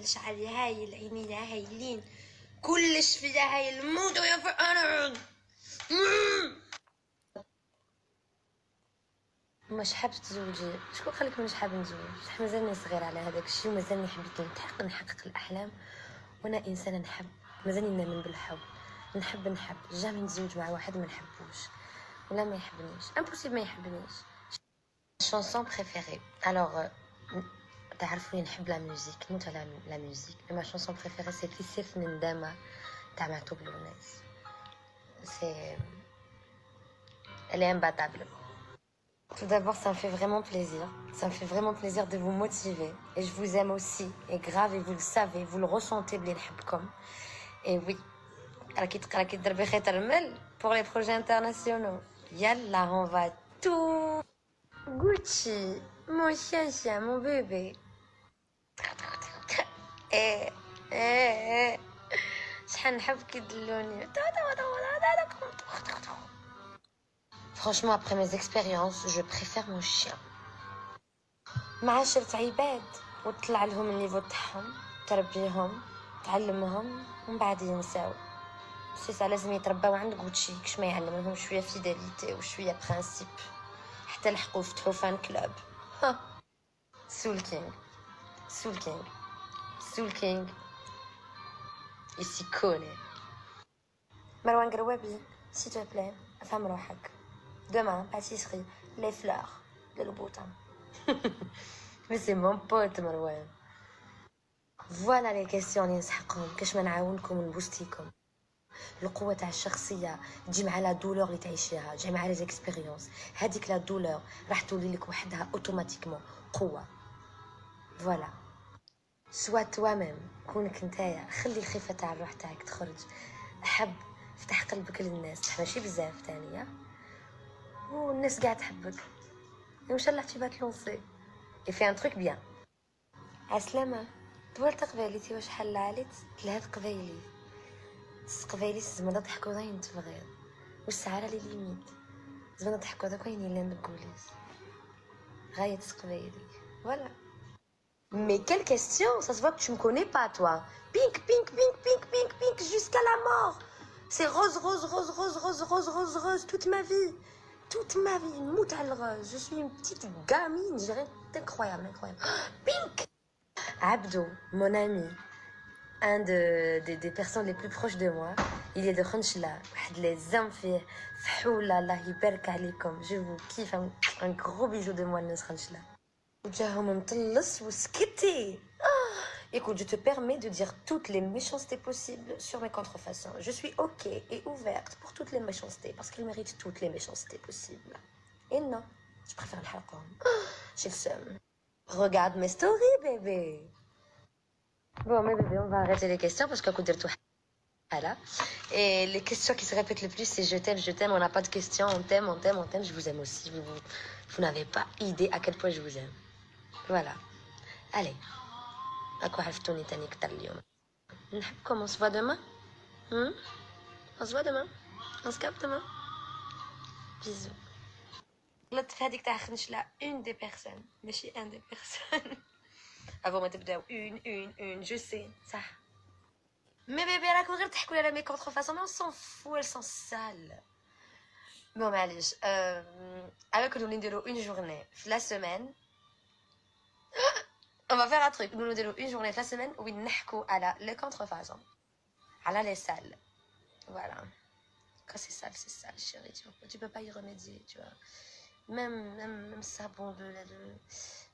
شعري هايل، عينيا هايلين، كلش فيا هايل. موتوا يا فقرا. مش حاب تزوجي؟ شكون قالك مش حاب نتزوج؟ بصح مازالني صغيرة على هذاك الشيء، ومازالني حبيت نحقق الأحلام، وأنا إنسانة نحب، مازالني نامن بالحب، نحب نحب، jamais نتزوج مع واحد ما نحبوش ولا ما يحبنيش، impossible ما يحبنيش. Chanson préférée؟ Alors تعرفوني نحب la musique، نموت على la musique. Ma chanson préférée, c'est تيسيرت ندامة تاع معطوب الوناس. C'est, elle est imbattable. Tout d'abord, ça me fait vraiment plaisir. Ça me fait vraiment plaisir de vous motiver. Et je vous aime aussi. Et grave, et vous le savez, vous le ressentez, بلي نحبكم. Et oui, راكي راكي تضربي خيط الرمل pour les projets internationaux. يلا, on va tout. Gucci, mon chien chien, mon bébé. ايه ايه ايه، شحال نحب كي يدلوني. Franchement, après mes expériences, je préfère mon chien. معاشرة عباد وتطلع لهم ال niveau تاعهم، تربيهم، تعلمهم، ومن بعد ينساو. C'est ça، لازم يترباو عند غوتشي، كش ما يعلم لهم شويه fidélité وشويه principes، حتى لحقوا فتحوا fan club. Soolking, Soolking, Soolking, il s'y connaît. مروان قروابي، s'il te plaît، افهم روحك. Demain, pâtisserie, les fleurs de Louboutin. Mais c'est mon pote, Marwan. Voilà les questions اللي نسحقهم كاش ما نعاونكم ونبوستيكم. القوة تاع الشخصية تجي مع la douleur اللي تعيشيها، تجي مع les expériences. هذيك la douleur راح تولي لك وحدها automatiquement قوة. Voilà, sois toi-même، كونك نتايا، خلي الخفة تاع الروح تاعك تخرج، حب، افتح قلبك للناس، ماشي بزاف تانية، والناس قاع تحبك. وان شاء الله tu vas te lancer et fais un truc bien. عسلامة. دول تقبايليتي واش حل عليت تلهاد قبايلي قبايلي زعما تضحكوا ضاين تبغيض والسعارة les limites، زعما تضحكوا هذاك وين اللي نقوليس غاية قبايلي. Voilà. Mais quelle question? Ça se voit que tu me connais pas, toi. Pink, pink, pink, pink, pink, pink, jusqu'à la mort. C'est rose, rose, rose, rose, rose, rose, rose, rose, toute ma vie. Toute ma vie, نموت على ال rose. Je suis une petite gamine, j'ai rien d'incroyable, incroyable. Pink. Abdou, mon ami, un des personnes les plus proches de moi, il est de Khenchela. واحد les hommes فيه فحولة، الله يبارك عليكم. Je vous kiffe, un gros bisou de moi لناس خنشلة. وجاهم مطلس وسكتي. Écoute, je te permets de dire toutes les méchancetés possibles sur mes contrefaçons. Je suis OK et ouverte pour toutes les méchancetés parce qu'ils méritent toutes les méchancetés possibles. Et non, je préfère نحرقهم. J'ai le seum. Regarde mes stories, bébé. Bon, mes bébés, on va arrêter les questions parce que tout. Voilà. Et les questions qui se répètent le plus, c'est je t'aime, je t'aime. On n'a pas de questions. On t'aime, on t'aime, on t'aime. Je vous aime aussi. Vous n'avez pas idée à quel point je vous aime. Voilà. Allez. راكو عرفتوني تاني كتر اليوم. نحبكم. On se voit demain. On se voit demain. On se capte demain. Bisous. غلطت في هذيك تاع خنشلة une des personnes، ماشي un des personnes. Avant ما تبداو une, une, une, je sais صح. Mes bébés، راكم غير تحكوا على mes contrefaçons, mais on s'en fout, elles sont sales. Bon معليش، avec nous نديرو une journée في la semaine, on va faire un truc, nous نديرو une journée في la semaine وين نحكوا على les contrefaçons, على les sales. Voilà, quand c'est sale, c'est sale, chérie, tu peux pas y remédier, tu vois. Même, même, même savon de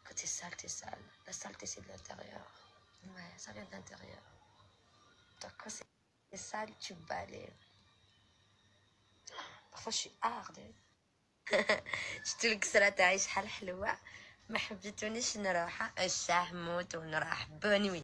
quand t'es sale, t'es sale. La saleté, c'est de l'intérieur. Ouais, ça vient de l'intérieur. Donc quand c'est sale, tu balais. Parfois je suis hard. شفتوا الكسرة تاعي شحال حلوة؟ ما حبيتونيش نروح الشاه موت ونروح. Bonne nuit.